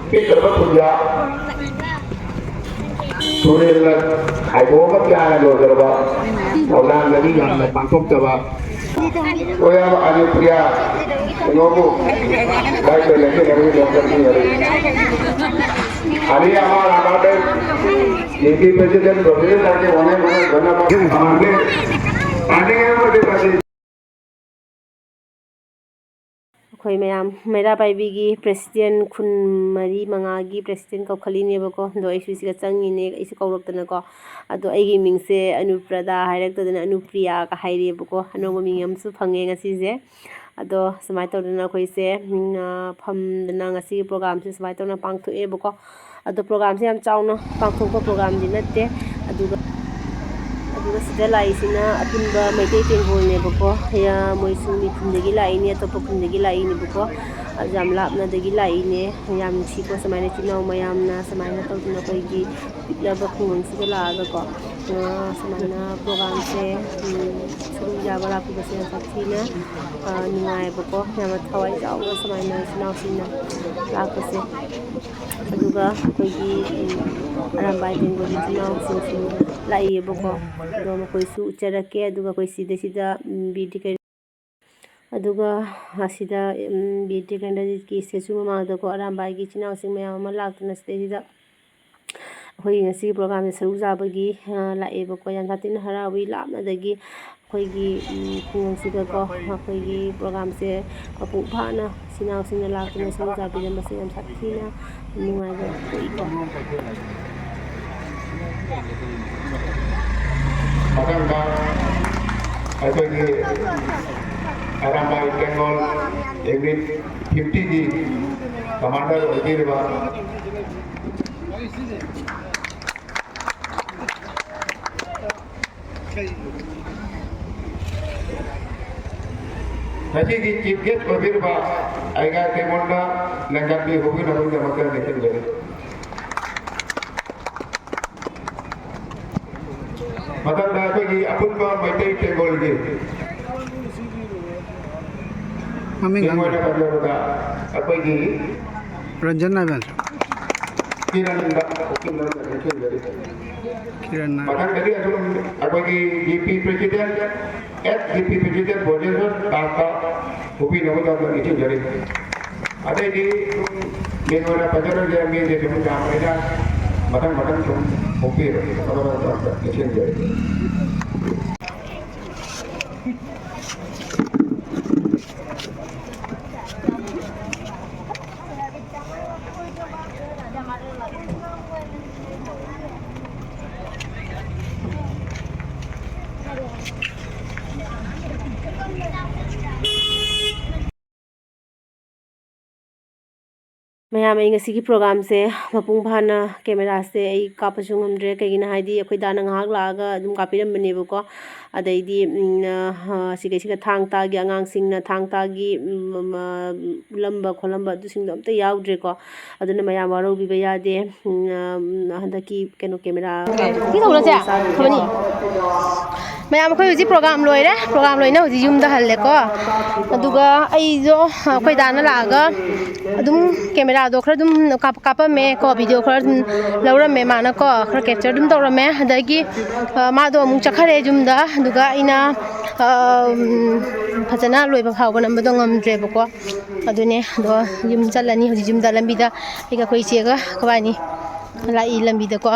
ꯄꯤꯛꯈ꯭ꯔꯕ ꯈꯨꯟꯖꯥ ꯇꯨꯔꯦꯜꯅ ꯈꯥꯏꯗꯣꯛꯑꯒ ꯄꯤꯌꯥꯅ ꯂꯣꯏꯈ꯭ꯔꯕ ꯊꯧꯗꯥꯡꯗꯗꯤ ꯌꯥꯝꯅ ꯄꯥꯡꯊꯣꯛꯆꯕ ꯑꯣꯌꯥꯕ ꯑꯅꯨꯄ꯭ꯔꯤꯌꯥ ꯀꯩꯅꯣꯕꯨ ꯂꯥꯏ ꯂꯩꯅꯕꯒꯤ ꯗꯣꯛꯇꯔ ꯃꯤꯡ ꯑꯗꯨ ꯑꯅꯤ ꯑꯃ ꯔꯥꯃꯥꯗ ꯌꯦꯡꯕꯤ ꯄ꯭ꯔꯁꯤꯗꯦꯟ ꯄ꯭ꯔꯣꯐꯦꯁꯔ ꯗꯥꯛꯇꯔ ꯋꯥꯅꯦ ꯃꯅꯣꯖ ꯙꯟꯅꯕꯥꯗ ꯄꯥꯟꯗꯦ꯫ ꯄꯥꯟꯗꯦ ꯍꯥꯏꯕꯗꯤ ꯄꯥꯟꯗꯦ꯫ ꯑꯩꯈꯣꯏ ꯃꯌꯥꯝ ꯃꯩꯔꯥ ꯄꯥꯏꯕꯤꯒꯤ ꯄ꯭ꯔꯦꯁꯤꯗꯦꯟ ꯈꯨꯟ ꯃꯔꯤ ꯃꯉꯥꯒꯤ ꯄ꯭ꯔꯦꯁꯤꯗꯦꯟ ꯀꯧꯈꯠꯂꯤꯅꯦꯕꯀꯣ꯫ ꯑꯗꯣ ꯑꯩꯁꯨ ꯁꯤꯒ ꯆꯪꯉꯤꯅꯦ, ꯑꯩꯁꯨ ꯀꯧꯔꯛꯇꯅꯀꯣ꯫ ꯑꯗꯣ ꯑꯩꯒꯤ ꯃꯤꯡꯁꯦ ꯑꯅꯨꯄ꯭ꯔꯗꯥ ꯍꯥꯏꯔꯛꯇꯗꯅ ꯑꯅꯨꯄ꯭ꯔꯤꯌꯥꯒ ꯍꯥꯏꯔꯦꯕꯀꯣ꯫ ꯑꯅꯧꯕ ꯃꯤꯡ ꯑꯃꯁꯨ ꯐꯪꯉꯦ ꯉꯁꯤꯁꯦ꯫ ꯑꯗꯣ ꯁꯨꯃꯥꯏꯅ ꯇꯧꯗꯅ ꯑꯩꯈꯣꯏꯁꯦ, ꯎꯝ, ꯑ, ꯐꯝꯗꯅ ꯉꯁꯤꯒꯤ ꯄ꯭ꯔꯣꯒꯥꯝꯁꯦ ꯁꯨꯃꯥꯏꯅ ꯇꯧꯅ ꯄꯥꯡꯊꯣꯛꯑꯦꯕꯀꯣ꯫ ꯑꯗꯣ ꯄ꯭ꯔꯣꯒꯥꯝꯁꯦ ꯌꯥꯝ ꯆꯥꯎꯅ ꯄꯥꯡꯊꯣꯛꯄ ꯄ꯭ꯔꯣꯒꯥꯝꯗꯤ ꯅꯠꯇꯦ꯫ ꯑꯗꯨꯒ, ꯑꯗꯨꯒ ꯁꯤꯗ ꯂꯥꯛꯏꯁꯤꯅ ꯑꯄꯨꯟꯕ ꯃꯩꯇꯩ ꯇꯦꯡꯒꯣꯜꯅꯦꯕꯀꯣ꯫ ꯌꯥ-, ꯃꯣꯏꯁꯨ ꯃꯤ ꯈꯨꯟꯗꯒꯤ ꯂꯥꯛꯏꯅꯦ, ꯑꯇꯣꯞꯄ ꯈꯨꯟꯗꯒꯤ ꯂꯥꯛꯏꯅꯦꯕꯀꯣ꯫ ꯑꯗꯨ ꯌꯥꯝ ꯂꯥꯞꯅꯗꯒꯤ ꯂꯥꯛꯏꯅꯦ꯫ ꯌꯥꯝ ꯅꯨꯡꯁꯤꯀꯣ, ꯁꯨꯃꯥꯏꯅ ꯏꯆꯤꯜ ꯏꯅꯥꯎ ꯃꯌꯥꯝꯅ ꯁꯨꯃꯥꯏꯅ ꯇꯧꯗꯅ ꯑꯩꯈꯣꯏꯒꯤ ꯄꯤꯛꯂꯕ ꯈꯨꯡꯒꯪꯁꯤꯗ ꯂꯥꯛꯑꯒꯀꯣ, ꯑ, ꯁꯨꯃꯥꯏꯅ ꯄ꯭ꯔꯣꯒꯥꯝꯁꯦ, ꯎꯝ, ꯁꯔꯨꯛ ꯌꯥꯕ ꯂꯥꯛꯄꯤꯕꯁꯦ ꯌꯥꯝ ꯁꯥꯊꯤꯅ, ꯑ, ꯅꯨꯡꯉꯥꯏꯕꯀꯣ꯫ ꯌꯥꯝꯅ ꯊꯋꯥꯏ ꯌꯥꯎꯅ ꯁꯨꯃꯥꯏꯅ ꯏꯆꯤꯜ ꯏꯅꯥꯎꯁꯤꯡꯅ ꯂꯥꯛꯄꯁꯦ꯫ ꯑꯗꯨꯒ ꯑꯩꯈꯣꯏꯒꯤ, ꯎꯝ, ꯑꯔꯥꯝꯕꯥꯏ ꯕꯦꯡꯒꯣꯂꯤ ꯏꯆꯤꯜ ꯏꯅꯥꯎꯁꯤꯡꯁꯨ ꯂꯥꯛꯏꯌꯦꯕꯀꯣ꯫ ꯑꯗꯣ ꯃꯈꯣꯏꯁꯨ ꯎꯠꯆꯔꯛꯀꯦ꯫ ꯑꯗꯨꯒ ꯑꯩꯈꯣꯏ ꯁꯤꯗꯩꯁꯤꯗ, ꯎꯝ, ꯕꯤꯔ ꯇꯤꯀꯦꯟ-, ꯑꯗꯨꯒ ꯑꯁꯤꯗ, ꯎꯝ, ꯕꯤꯔ ꯇꯤꯀꯦꯟꯗ꯭ꯔꯖꯤꯠꯀꯤ ꯁ꯭ꯇꯦꯆꯨ ꯃꯃꯥꯡꯗꯀꯣ ꯑꯔꯥꯝꯕꯥꯏꯒꯤ ꯏꯆꯤꯜ ꯏꯅꯥꯎꯁꯤꯡ ꯃꯌꯥꯝ ꯑꯃ ꯂꯥꯛꯇꯅ ꯁꯤꯗꯩꯁꯤꯗ ꯑꯩꯈꯣꯏꯒꯤ ꯉꯁꯤꯒꯤ ꯄ꯭ꯔꯣꯒꯥꯝꯁꯦ ꯁꯔꯨꯛ ꯌꯥꯕꯒꯤ, ꯑ, ꯂꯥꯛꯑꯦꯕꯀꯣ꯫ ꯌꯥꯝ ꯁꯥꯊꯤꯅ ꯍꯔꯥꯎꯏ꯫ ꯂꯥꯞꯅꯗꯒꯤ ꯑꯩꯈꯣꯏꯒꯤ, ꯎꯝ, ꯈꯨꯡꯒꯪꯁꯤꯗꯀꯣ ꯑꯩꯈꯣꯏꯒꯤ ꯄ꯭ꯔꯣꯒꯥꯝꯁꯦ ꯃꯄꯨꯡ ꯐꯥꯅ ꯏꯆꯤꯜ ꯏꯅꯥꯎꯁꯤꯡꯅ ꯂꯥꯛꯇꯨꯅ ꯁꯔꯨꯛ ꯆꯥꯕꯤꯔꯝꯕꯁꯦ ꯌꯥꯝ ꯁꯥꯊꯤꯅ ꯅꯨꯡꯉꯥꯏꯕ ꯄꯣꯛꯏꯀꯣ꯫ ꯃꯊꯪꯗ ꯑꯩꯈꯣꯏꯒꯤ ꯑꯔꯥꯝꯕꯥꯏ ꯇꯦꯡꯒꯣꯜ ꯌꯨꯅꯤꯠ ꯐꯤꯐꯇꯤꯒꯤ ꯀꯃꯥꯟꯗꯔ ꯑꯣꯏꯕꯤꯔꯤꯕ ꯉꯁꯤꯒꯤ ꯆꯤꯐ ꯒꯦꯁ ꯑꯣꯏꯕꯤꯔꯤꯕ ꯑꯩꯒ ꯇꯦꯡꯒꯣꯜꯗ ꯂꯦꯡꯒꯥꯕꯤ ꯍꯧꯕꯤꯅꯕꯒꯤꯗꯃꯛꯇ ꯅꯤꯡꯁꯤꯡꯖꯔꯤ꯫ ꯃꯊꯪꯗ ꯑꯩꯈꯣꯏꯒꯤ ꯑꯄꯨꯟꯕ ꯃꯩꯇꯩ ꯇꯦꯡꯒꯣꯜꯒꯤ ꯃꯃꯤꯡ ꯇꯦꯡꯒꯣꯜꯗ ꯈꯪꯗꯦ꯫ ꯄꯟꯖꯕꯗ ꯑꯩꯈꯣꯏꯒꯤ ꯔꯟꯖꯟ ꯍꯥꯏꯕ ꯅꯠꯇ꯭ꯔꯣ? ꯀꯤꯔꯟꯗ ꯎꯀꯤꯜ ꯂꯧꯅ ꯂꯦꯡꯁꯤꯟꯖꯔꯤ꯫ ꯀꯤꯔꯟ ꯍꯥꯏꯕ꯫ ꯃꯊꯪꯗꯒꯤ ꯑꯗꯨꯝ ꯑꯩꯈꯣꯏꯒꯤ G P president, at G P president Bojeswar ꯗꯥꯁꯇ ꯍꯨꯞꯄꯤꯅꯕꯗꯣꯝꯇ ꯅꯤꯡꯁꯤꯡꯖꯔꯤ꯫ ꯑꯇꯩꯗꯤ ꯁꯨꯝ ꯃꯤꯡ ꯑꯣꯏꯅ ꯄꯟꯖꯔꯣꯏꯒꯦ, ꯃꯤꯁꯦ ꯁꯨꯝ ꯌꯥꯝꯕꯅꯤꯅ ꯃꯊꯪ ꯃꯊꯪ ꯁꯨꯝ ꯍꯨꯞꯄꯤꯔꯣ꯫ ꯑꯗꯨꯝꯇ ꯅꯤꯡꯁꯤꯡꯖꯔꯤ꯫ ꯃꯌꯥꯝ, ꯑꯩ ꯉꯁꯤꯒꯤ ꯄ꯭ꯔꯣꯒꯥꯝꯁꯦ ꯃꯄꯨꯡ ꯐꯥꯅ ꯀꯦꯃꯦꯔꯥꯁꯦ ꯑꯩ ꯀꯥꯞꯄꯁꯨ ꯉꯝꯗ꯭ꯔꯦ꯫ ꯀꯩꯒꯤꯅꯣ ꯍꯥꯏꯗꯤ, ꯑꯩꯈꯣꯏ ꯗꯥꯅ ꯉꯥꯏꯍꯥꯛ ꯂꯥꯛꯑꯒ ꯑꯗꯨꯝ ꯀꯥꯞꯄꯤꯔꯝꯕꯅꯦꯕꯀꯣ꯫ ꯑꯗꯩꯗꯤ, ꯎꯝ, ꯑ, ꯁꯤꯈꯩꯁꯤꯒ ꯊꯥꯡ ꯇꯥꯒꯤ, ꯑꯉꯥꯡꯁꯤꯡꯅ ꯊꯥꯡ ꯇꯥꯒꯤ, ꯎꯝ, ꯎꯝ, ꯑ, ꯎꯠꯂꯝꯕ ꯈꯣꯠꯂꯝꯕ ꯑꯗꯨꯁꯤꯡꯗꯣ ꯑꯝꯇ ꯌꯥꯎꯗ꯭ꯔꯦꯀꯣ꯫ ꯑꯗꯨꯅ ꯃꯌꯥꯝ ꯋꯥꯔꯧꯕꯤꯕ ꯌꯥꯗꯦ꯫ ꯎꯝ, ꯑ, ꯎꯝ, ꯍꯟꯗꯛꯀꯤ ꯀꯩꯅꯣ, ꯀꯦꯃꯦꯔꯥ ꯁꯤ ꯇꯧꯔꯁꯦ? ꯐꯕꯅꯤ꯫ ꯃꯌꯥꯝ, ꯑꯩꯈꯣꯏ ꯍꯧꯖꯤꯛ ꯄ꯭ꯔꯣꯒꯥꯝ ꯂꯣꯏꯔꯦ꯫ ꯄ꯭ꯔꯣꯒꯥꯝ ꯂꯣꯏꯅ ꯍꯧꯖꯤꯛ ꯌꯨꯝꯗ ꯍꯜꯂꯦꯀꯣ꯫ ꯑꯗꯨꯒ ꯑꯩꯁꯨ, ꯑꯩꯈꯣꯏ ꯗꯥꯅ ꯂꯥꯛꯑꯒ ꯑꯗꯨꯝ ꯀꯦꯃꯦꯔꯥꯗꯣ ꯈꯔ ꯑꯗꯨꯝ ꯀꯥꯞ-, ꯀꯥꯞꯄꯝꯃꯦ ꯀꯣ, ꯚꯤꯗꯤꯑꯣ ꯈꯔ ꯑꯗꯨꯝ ꯂꯧꯔꯝꯃꯦ ꯃꯥꯅ ꯀꯣ, ꯈꯔ ꯀꯦꯞꯆꯔ ꯑꯗꯨꯝ ꯇꯧꯔꯝꯃꯦ꯫ ꯑꯗꯒꯤ, ꯑ, ꯃꯥꯗꯣ ꯑꯃꯨꯛ ꯆꯠꯈꯔꯦ ꯌꯨꯝꯗ꯫ ꯑꯗꯨꯒ ꯑꯩꯅ, ꯑ, ꯎꯝ, ꯐꯖꯅ ꯂꯣꯏꯕ ꯐꯥꯎꯕ ꯅꯝꯕꯗꯣ ꯉꯝꯗ꯭ꯔꯦꯕꯀꯣ꯫ ꯑꯗꯨꯅꯦ, ꯑꯗꯣ ꯌꯨꯝ ꯆꯠꯂꯅꯤ ꯍꯧꯖꯤꯛ ꯌꯨꯝꯗ꯫ ꯂꯝꯕꯤꯗ ꯑꯩꯒ ꯑꯩꯈꯣꯏ ꯏꯆꯦꯒ ꯑꯩꯈꯣꯏꯕꯥꯅꯤ ꯂꯥꯛꯏ ꯂꯝꯕꯤꯗꯀꯣ꯫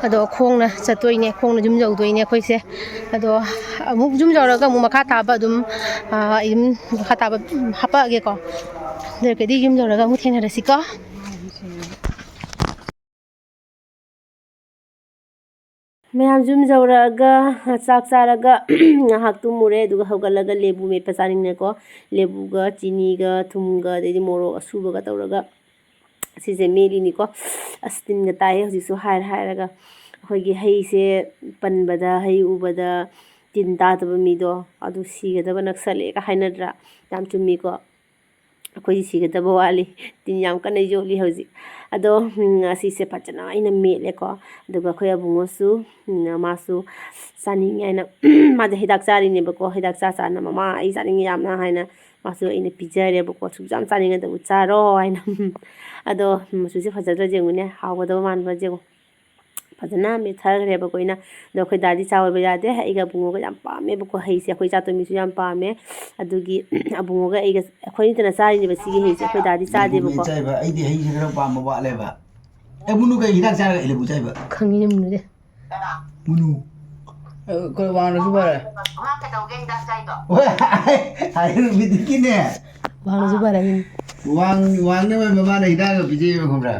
ꯑꯗꯣ ꯈꯣꯡꯅ ꯆꯠꯇꯣꯏꯅꯦ, ꯈꯣꯡꯅ ꯌꯨꯝ ꯌꯧꯗꯣꯏꯅꯦ ꯑꯩꯈꯣꯏꯁꯦ꯫ ꯑꯗꯣ ꯑꯃꯨꯛ ꯌꯨꯝ ꯌꯧꯔꯒ ꯑꯃꯨꯛ ꯃꯈꯥ ꯇꯥꯕ ꯑꯗꯨꯝ, ꯑꯥ, ꯑꯗꯨꯝ ꯃꯈꯥ ꯇꯥꯕ ꯍꯥꯄꯛꯑꯒꯦꯀꯣ꯫ ꯑꯗꯨ ꯑꯣꯏꯔꯒꯗꯤ ꯌꯨꯝ ꯌꯧꯔꯒ ꯑꯃꯨꯛ ꯊꯦꯡꯅꯔꯁꯤꯀꯣ꯫ ꯃꯌꯥꯝ ꯌꯨꯝ ꯌꯧꯔꯛꯑꯒ ꯆꯥꯛ ꯆꯥꯔꯒ ꯉꯥꯏꯍꯥꯛ ꯇꯨꯝꯃꯨꯔꯦ꯫ ꯑꯗꯨꯒ ꯍꯧꯒꯠꯂꯒ ꯂꯦꯕꯨ ꯃꯦꯠꯄ ꯆꯥꯅꯤꯡꯉꯦꯀꯣ꯫ ꯂꯦꯕꯨꯒ ꯆꯤꯅꯤꯒ ꯊꯨꯝꯒ ꯑꯗꯩꯗꯤ ꯃꯣꯔꯣꯛ ꯑꯁꯨꯕꯒ ꯇꯧꯔꯒ ꯁꯤꯁꯦ ꯃꯦꯠꯂꯤꯅꯤꯀꯣ꯫ ꯑꯁ, ꯇꯤꯟꯒ ꯇꯥꯏꯌꯦ ꯍꯧꯖꯤꯛꯁꯨ ꯍꯥꯏꯔ ꯍꯥꯏꯔꯒ꯫ ꯑꯩꯈꯣꯏꯒꯤ ꯍꯩꯁꯦ ꯄꯟꯕꯗ, ꯍꯩ ꯎꯕꯗ ꯇꯤꯟ ꯇꯥꯗꯕ ꯃꯤꯗꯣ ꯑꯗꯨ ꯁꯤꯒꯗꯕ ꯅꯛꯁꯜꯂꯛꯑꯦꯒ ꯍꯥꯏꯅꯗ꯭ꯔꯥ? ꯌꯥꯝ ꯆꯨꯝꯃꯤꯀꯣ꯫ ꯑꯩꯈꯣꯏꯗꯤ ꯁꯤꯒꯗꯕ ꯋꯥꯠꯂꯤ꯫ ꯇꯤꯟ ꯌꯥꯝ ꯀꯟꯅ ꯌꯣꯠꯂꯤ ꯍꯧꯖꯤꯛ꯫ ꯑꯗꯣ, ꯎꯝ, ꯑꯁꯤꯁꯦ ꯐꯖꯅ ꯑꯩꯅ ꯃꯦꯠꯂꯦꯀꯣ꯫ ꯑꯗꯨꯒ ꯑꯩꯈꯣꯏ ꯑꯕꯨꯡꯉꯣꯁꯨ, ꯎꯝ, ꯃꯥꯁꯨ ꯆꯥꯅꯤꯡꯉꯦ ꯍꯥꯏꯅ, ꯃꯥꯁꯦ ꯍꯤꯗꯥꯛ ꯆꯥꯔꯤꯅꯦꯕꯀꯣ꯫ ꯍꯤꯗꯥꯛ ꯆꯥ ꯆꯥꯅ, "ꯃꯃꯥ, ꯑꯩ ꯆꯥꯅꯤꯡꯉꯦ ꯌꯥꯝꯅ" ꯍꯥꯏꯅ ꯃꯥꯁꯨ ꯑꯩꯅ ꯄꯤꯖꯔꯦꯕꯀꯣ, "ꯁꯨꯛ ꯌꯥꯝ ꯆꯥꯅꯤꯡꯉꯗꯕꯨ ꯆꯥꯔꯣ" ꯍꯥꯏꯅ꯫ ꯑꯗꯣ ꯃꯆꯨꯁꯦ ꯐꯖꯗ꯭ꯔꯥ ꯌꯦꯡꯉꯨꯅꯦ, ꯍꯥꯎꯒꯗꯕ ꯃꯥꯟꯕ꯭ꯔꯥ ꯌꯦꯡꯉꯨ꯫ ꯐꯖꯅ ꯃꯦꯠꯊꯈ꯭ꯔꯦꯕꯀꯣ ꯑꯩꯅ꯫ ꯑꯗꯣ ꯑꯩꯈꯣꯏ ꯗꯥꯗꯤ ꯆꯥꯎ ꯍꯥꯏꯕ ꯌꯥꯗꯦ, ꯑꯩꯒ ꯑꯕꯨꯡꯉꯣꯒ ꯌꯥꯝ ꯄꯥꯝꯃꯦꯕꯀꯣ ꯍꯩꯁꯦ, ꯑꯩꯈꯣꯏ ꯏꯆꯥꯇꯣꯝꯕꯤꯁꯨ ꯌꯥꯝ ꯄꯥꯝꯃꯦ꯫ ꯑꯗꯨꯒꯤ ꯑꯕꯨꯡꯉꯣꯒ ꯑꯩꯒ, ꯑꯩꯈꯣꯏ ꯑꯅꯤꯇꯅ ꯆꯥꯔꯤꯅꯦꯕ ꯁꯤꯒꯤ ꯍꯩꯁꯦ, ꯑꯩꯈꯣꯏ ꯗꯥꯗꯤ ꯆꯥꯗꯦꯕꯀꯣ꯫ ꯆꯥꯏꯕ, ꯑꯩꯗꯤ ꯍꯩꯁꯦ ꯈꯔ ꯄꯥꯝꯕ ꯋꯥꯠꯂꯦꯕ꯫ ꯑꯦ, ꯃꯨꯅꯨ ꯀꯩ ꯍꯤꯗꯥꯛ ꯆꯥꯔꯒ ꯑꯩ ꯂꯩꯕꯨ ꯆꯥꯏꯕ? ꯈꯪꯉꯤꯅꯦ ꯃꯨꯅꯨꯗꯤ꯫ ꯃꯨꯅꯨ꯫ ꯑꯩꯈꯣꯏ ꯋꯥꯡꯅꯁꯨ ꯐꯔꯦ꯫ ꯃꯥ ꯀꯩꯗꯧꯒꯦ ꯍꯤꯗꯥꯛ ꯆꯥꯏꯗꯣ? ꯍꯣꯏ, ꯑꯥꯌꯨꯔꯕꯦꯗꯤꯛꯀꯤꯅꯦ꯫ ꯋꯥꯡꯅꯁꯨ ꯐꯔꯦ ꯍꯥꯏꯅꯤ꯫ ꯋꯥꯡ-, ꯋꯥꯡꯅꯕ ꯃꯃꯥꯅ ꯍꯤꯗꯥꯛ ꯑꯃ ꯄꯤꯖꯩꯕ, ꯈꯪꯕ꯭ꯔꯥ?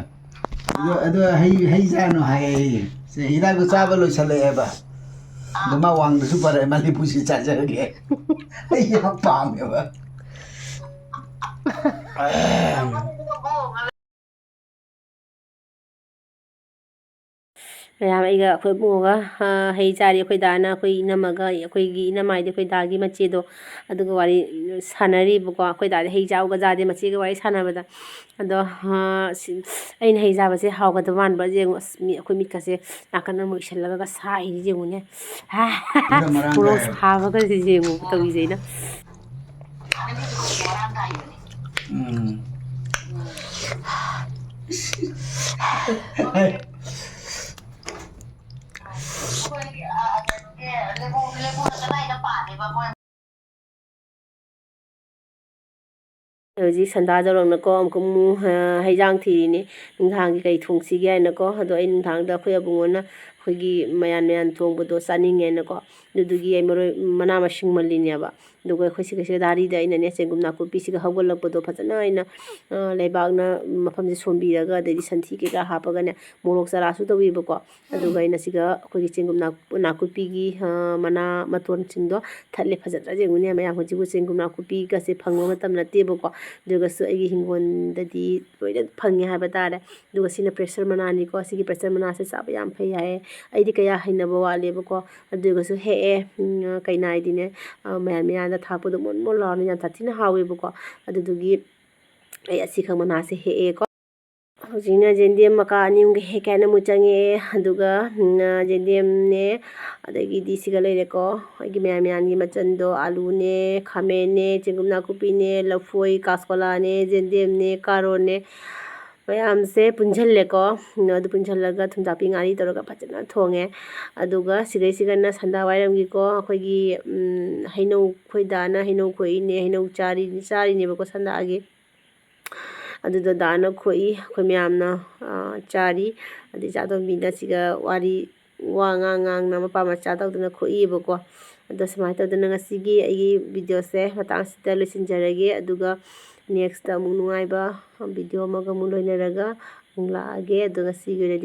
ꯑꯗꯣ, ꯑꯗꯣ ꯍꯩ, ꯍꯩ ꯆꯥꯅꯨ ꯍꯥꯏꯌꯦ꯫ ꯁꯦ, ꯍꯤꯗꯥꯛꯇꯣ ꯆꯥꯕ ꯂꯣꯏꯁꯜꯂꯛꯑꯦꯕ꯫ ꯑꯗꯣ ꯃꯥ ꯋꯥꯡꯗꯁꯨ ꯐꯔꯦ, ꯃꯥ ꯂꯤꯄꯨꯁꯤ ꯆꯥꯖꯔꯒꯦ꯫ ꯑꯩ ꯌꯥꯝ ꯄꯥꯝꯃꯦꯕ꯫ ꯃꯌꯥꯝ ꯑꯩꯒ ꯑꯩꯈꯣꯏ ꯏꯕꯨꯡꯉꯣꯒ, ꯑ, ꯍꯩ ꯆꯥꯔꯤ꯫ ꯑꯩꯈꯣꯏ ꯗꯥꯅ ꯑꯩꯈꯣꯏ ꯏꯅꯝꯃꯒ, ꯑꯩꯈꯣꯏꯒꯤ ꯏꯅꯝꯃ ꯍꯥꯏꯗꯤ ꯑꯩꯈꯣꯏ ꯗꯥꯒꯤ ꯃꯆꯦꯗꯣ, ꯑꯗꯨꯒ ꯋꯥꯔꯤ ꯁꯥꯟꯅꯔꯤꯕꯀꯣ꯫ ꯑꯩꯈꯣꯏ ꯗꯥꯗꯤ ꯍꯩ ꯆꯥꯎꯒ ꯆꯥꯗꯦ ꯃꯆꯦꯒ ꯋꯥꯔꯤ ꯁꯥꯟꯅꯕꯗ꯫ ꯑꯗꯣ, ꯑ, ꯁꯤ, ꯑꯩꯅ ꯍꯩ ꯆꯥꯕꯁꯦ ꯍꯥꯎꯒꯗꯕ ꯃꯥꯟꯕ꯭ꯔꯥ ꯌꯦꯡꯉꯨ꯫ ꯑꯁ, ꯃꯤ, ꯑꯩꯈꯣꯏ ꯃꯤꯠꯀꯁꯦ ꯅꯥꯀꯟ ꯑꯃ ꯎꯏꯁꯜꯂꯒ ꯁꯥꯏꯅꯤ ꯌꯦꯡꯉꯨꯅꯦ꯫ ꯃꯔꯥꯡ ꯃꯣꯔꯣꯛ ꯀꯥꯏ꯫ ꯁꯥꯕꯒꯁꯦ ꯌꯦꯡꯉꯨ ꯇꯧꯔꯤꯁꯦ ꯑꯩꯅ꯫ ꯎꯝ꯫ ꯍꯧꯖꯤꯛ ꯁꯟꯗꯥ ꯌꯧꯔꯛꯅꯀꯣ ꯑꯃꯨꯛꯀ ꯑꯃꯨꯛ, ꯑ, ꯍꯩꯖꯥꯡ ꯊꯤꯔꯤꯅꯤ꯫ ꯅꯨꯡꯗꯥꯡꯒꯤ ꯀꯩ ꯊꯣꯡꯁꯤꯒꯦ ꯍꯥꯏꯅꯀꯣ꯫ ꯑꯗꯣ ꯑꯩ ꯅꯨꯡꯗꯥꯡꯗ ꯑꯩꯈꯣꯏ ꯑꯕꯨꯡꯉꯣꯅ ꯑꯩꯈꯣꯏꯒꯤ ꯃꯌꯥꯟ ꯃꯌꯥꯟ ꯊꯣꯡꯕꯗꯣ ꯆꯥꯅꯤꯡꯉꯦꯅꯀꯣ꯫ ꯑꯗꯨꯗꯨꯒꯤ ꯑꯩ ꯃꯔꯣꯏ, ꯃꯅꯥ ꯃꯁꯤꯡ ꯃꯜꯂꯤꯅꯦꯕ꯫ ꯑꯗꯨꯒ ꯑꯩꯈꯣꯏ ꯁꯤꯒ, ꯁꯤꯒ ꯗꯥꯔꯤꯗ ꯑꯩꯅꯅꯦ, ꯆꯦꯡꯒꯨꯝ ꯅꯥꯀꯨꯞꯄꯤꯁꯤꯒ ꯍꯧꯒꯠꯂꯛꯄꯗꯣ ꯐꯖꯅ ꯑꯩꯅ, ꯑ, ꯂꯩꯕꯥꯛꯅ ꯃꯐꯝꯁꯦ ꯁꯣꯝꯕꯤꯔꯒ, ꯑꯗꯩꯗꯤ ꯁꯟꯊꯤ ꯀꯩꯀꯥ ꯍꯥꯞꯄꯒꯅꯦ, ꯃꯣꯔꯣꯛ ꯆꯔꯥꯁꯨ ꯇꯧꯕꯤꯕꯀꯣ꯫ ꯑꯗꯨꯒ ꯑꯩꯅ ꯁꯤꯒ ꯑꯩꯈꯣꯏꯒꯤ ꯆꯦꯡꯒꯨꯝ ꯅꯥ-, ꯅꯥꯀꯨꯞꯄꯤꯒꯤ, ꯑ, ꯃꯅꯥ ꯃꯇꯣꯟꯁꯤꯡꯗꯣ ꯊꯠꯂꯦ꯫ ꯐꯖꯗ꯭ꯔꯥ ꯌꯦꯡꯉꯨꯅꯦ ꯃꯌꯥꯝ, ꯍꯧꯖꯤꯛꯄꯨ ꯆꯦꯡꯒꯨꯝ ꯅꯥꯀꯨꯞꯄꯤꯒꯁꯦ ꯐꯪꯕ ꯃꯇꯝ ꯅꯠꯇꯦꯕꯀꯣ꯫ ꯑꯗꯨꯒꯁꯨ ꯑꯩꯒꯤ ꯍꯤꯡꯒꯣꯜꯗꯗꯤ ꯂꯣꯏꯅ ꯐꯪꯉꯦ ꯍꯥꯏꯕ ꯇꯥꯔꯦ꯫ ꯑꯗꯨꯒ ꯁꯤꯅ pressure ꯃꯅꯥꯅꯤꯀꯣ꯫ ꯁꯤꯒꯤ pressure ꯃꯅꯥꯁꯦ ꯆꯥꯕ ꯌꯥꯝ ꯐꯩ ꯍꯥꯏꯌꯦ꯫ ꯑꯩꯗꯤ ꯀꯌꯥ ꯍꯩꯅꯕ ꯋꯥꯠꯂꯦꯕꯀꯣ꯫ ꯑꯗꯨꯒꯁꯨ ꯍꯦꯛꯑꯦ꯫ ꯎꯝ, ꯀꯩꯅꯥ ꯍꯥꯏꯗꯤꯅꯦ, ꯑ, ꯃꯌꯥꯟ ꯃꯌꯥꯟꯗ ꯊꯥꯛꯄꯗꯣ ꯃꯣꯟ ꯃꯣꯟ ꯂꯥꯎꯔꯅ ꯌꯥꯝ ꯁꯥꯊꯤꯅ ꯍꯥꯎꯋꯦꯕꯀꯣ꯫ ꯑꯗꯨꯗꯨꯒꯤ ꯑꯩ ꯑꯁꯤꯈꯛ ꯃꯅꯥꯁꯦ ꯍꯦꯛꯑꯦꯀꯣ꯫ ꯍꯧꯖꯤꯛꯅ ꯌꯦꯟꯗꯦꯝ ꯃꯀꯥ ꯑꯅꯤ ꯑꯍꯨꯝꯒ ꯍꯦꯛꯀꯦ ꯍꯥꯏꯅ ꯑꯃꯨꯛ ꯆꯪꯉꯛꯑꯦ꯫ ꯑꯗꯨꯒ, ꯎꯝ, ꯌꯦꯟꯗꯦꯝꯅꯦ, ꯑꯗꯒꯤꯗꯤ ꯁꯤꯒ ꯂꯩꯔꯦꯀꯣ, ꯑꯩꯒꯤ ꯃꯌꯥꯟ ꯃꯌꯥꯟꯒꯤ ꯃꯆꯜꯗꯣ, ꯑꯥꯂꯨꯅꯦ, ꯈꯥꯃꯦꯟꯅꯦ, ꯆꯦꯡꯒꯨꯝ ꯅꯥꯀꯨꯞꯄꯤꯅꯦ, ꯂꯐꯣꯏ, ꯀꯥꯁꯀꯣꯂꯥꯅꯦ, ꯌꯦꯟꯗꯦꯝꯅꯦ, ꯀꯥꯔꯣꯠꯅꯦ, ꯃꯌꯥꯝꯁꯦ ꯄꯨꯟꯁꯤꯜꯂꯦꯀꯣ꯫ ꯎꯝ, ꯑꯗꯨ ꯄꯨꯟꯁꯤꯜꯂꯒ ꯊꯨꯝꯖꯥꯛꯄꯤ ꯉꯥꯔꯤ ꯇꯧꯔꯒ ꯐꯖꯅ ꯊꯣꯡꯉꯦ꯫ ꯑꯗꯨꯒ ꯁꯤꯗꯩꯁꯤꯒꯅ ꯁꯟꯗꯥ ꯋꯥꯏꯔꯝꯒꯤꯀꯣ, ꯑꯩꯈꯣꯏꯒꯤ, ꯎꯝ, ꯍꯩꯅꯧ, ꯑꯩꯈꯣꯏ ꯗꯥꯅ ꯍꯩꯅꯧ ꯈꯣꯛꯏꯅꯦ, ꯍꯩꯅꯧ ꯆꯥꯔꯤ-, ꯆꯥꯔꯤꯅꯦꯕꯀꯣ ꯁꯟꯗꯥꯒꯤ꯫ ꯑꯗꯨꯗꯣ ꯗꯥꯅ ꯈꯣꯛꯏ꯫ ꯑꯩꯈꯣꯏ ꯃꯌꯥꯝꯅ, ꯑ, ꯆꯥꯔꯤ꯫ ꯑꯗꯩ ꯏꯆꯥꯇꯣꯝꯕꯤꯅ ꯁꯤꯒ ꯋꯥꯔꯤ, ꯋꯥ ꯉꯥꯡ ꯉꯥꯡꯅ ꯃꯄꯥ ꯃꯆꯥ ꯇꯧꯗꯅ ꯈꯣꯛꯏꯕꯀꯣ꯫ ꯑꯗꯣ ꯁꯨꯃꯥꯏꯅ ꯇꯧꯗꯅ ꯉꯁꯤꯒꯤ ꯑꯩꯒꯤ videoꯁꯦ ꯃꯇꯥꯡꯁꯤꯗ ꯂꯣꯏꯁꯤꯟꯖꯔꯒꯦ꯫ ꯑꯗꯨꯒ nextꯇ ꯑꯃꯨꯛ ꯅꯨꯡꯉꯥꯏꯕ video ꯑꯃꯒ ꯑꯃꯨꯛ ꯂꯣꯏꯅꯔꯒ ꯑꯃꯨꯛ ꯂꯥꯛꯑꯒꯦ꯫ ꯑꯗꯣ ꯉꯁꯤꯒꯤ ꯑꯣꯏꯅꯗꯤ